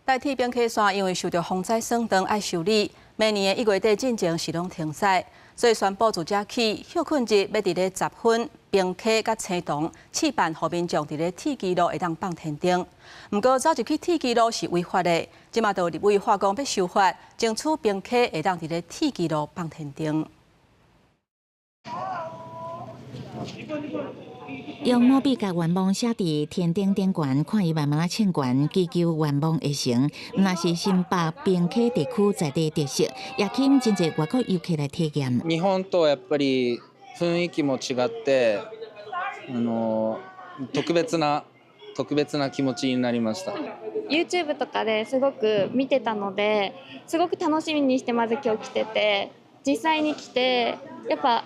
台鐵平溪線因為受著風災損斷愛修理，明年的1月底進前是攏停駛，所以宣布自這起歇睏日欲佇咧十分、平溪佮青桐試辦，予民眾佇咧鐵支路會當放天燈。毋過走入去鐵支路是違法的，這馬就有立委話講欲修法，爭取平溪會當佇咧鐵支路放天燈。用毛筆共願望寫佇天燈頂懸，看伊慢慢仔衝懸，祈求願望會成。毋但是新北平溪地區在地特色，也吸引真濟外國遊客來體驗。日本とやっぱり雰囲気も違って、特別な気持ちになりました。 YouTube とかですごく見てたので、すごく楽しみにしてまず今日来てて、実際に来てやっぱ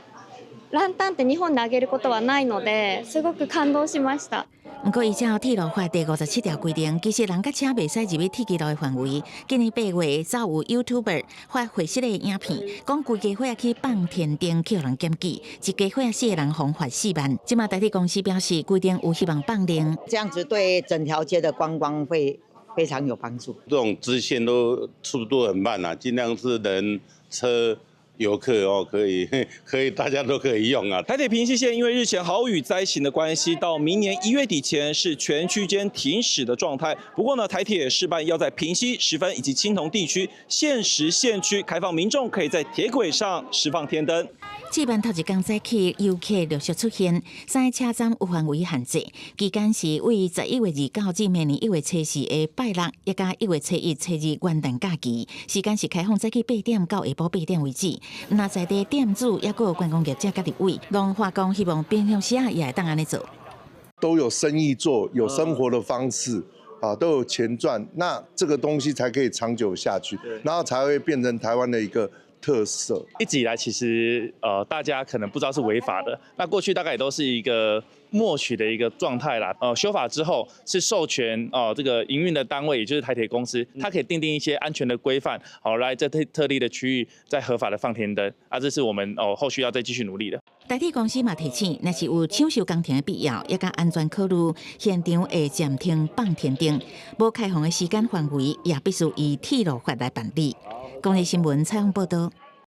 ランタンって日本であげることはないので、すごく感動しました。毋過依照鐵路法第57條規定，其實人佮車袂使入去鐵支路的範圍。今年8月，就有 YouTuber 發會式的影片，講規家伙去放天燈，去予人檢舉，一家伙四个人予罰4萬。這馬台鐵公司表示，規定有希望放寬。這樣子對整條街的觀光會非常有幫助。這種支線都速度很慢啊，盡量是人車。遊客哦，可以，大家都可以用啊。台鐵平溪線因為日前豪雨災情的關係，到明年1月底前是全區間停駛的狀態。不過呢，台鐵也試辦要在平溪、十分以及青桐地區限時限區開放，民眾可以在鐵軌上施放天燈。試辦頭一工早起，遊客陸續出現，三个車站有範圍限制，期間是為11月29至明年1月24的拜六，一加1月初一、初二元旦假期，時間是開放早起8點到下晡8點為止。若在地店主抑閣有觀光業者佮立委，攏話講希望平常時啊也會當按呢做。都有生意做，有生活的方式，啊，都有錢賺，那這個東西才可以長久下去，然後才會變成台灣的一個特色。一直以來，其實大家可能不知道是違法的。那過去大概也都是一個默許的一個狀態啦。修法之後是授權哦，這個營運的單位，也就是台鐵公司，它可以訂定一些安全的規範，好來在特定的區域再合法的放天燈。啊，這是我們哦後續要再繼續努力的。台鐵公司嘛提醒，若是有搶修工程的必要，抑佮安全考慮，現場會暫停放天燈，無開放的時間範圍也必須依鐵路法來辦理。公視新聞採訪報導。